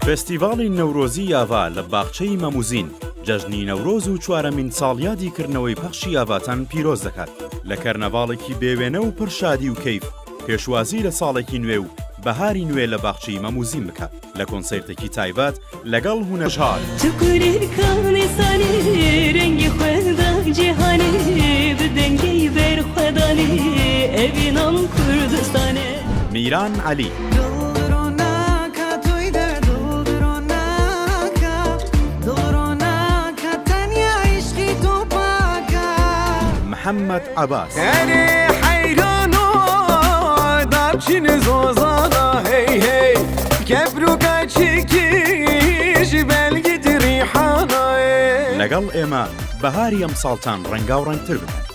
فێستیڤاڵی نەورۆزی ئاڤا لە باخچەی مەموزین، جەژنی نەورۆز و چوارەمین ساڵیادی کردنەوەی پەخشی ئاڤاتان پیرۆز دەکات لە کەرنەڤاڵێکی بێوێنە و پڕ شادی و کەیف پێشوازی لە ساڵێکی نوێ و بەهاری نوێ لە باخچەی مەموزین بکات لە کۆنسێرتێکی تایبەت لەگەڵ هونەر. میران عەلی. محەممەد عەباس. لەگەڵ ئێمە بەهاری ئەمساڵتان ڕەنگاوڕەنگتر بکەن.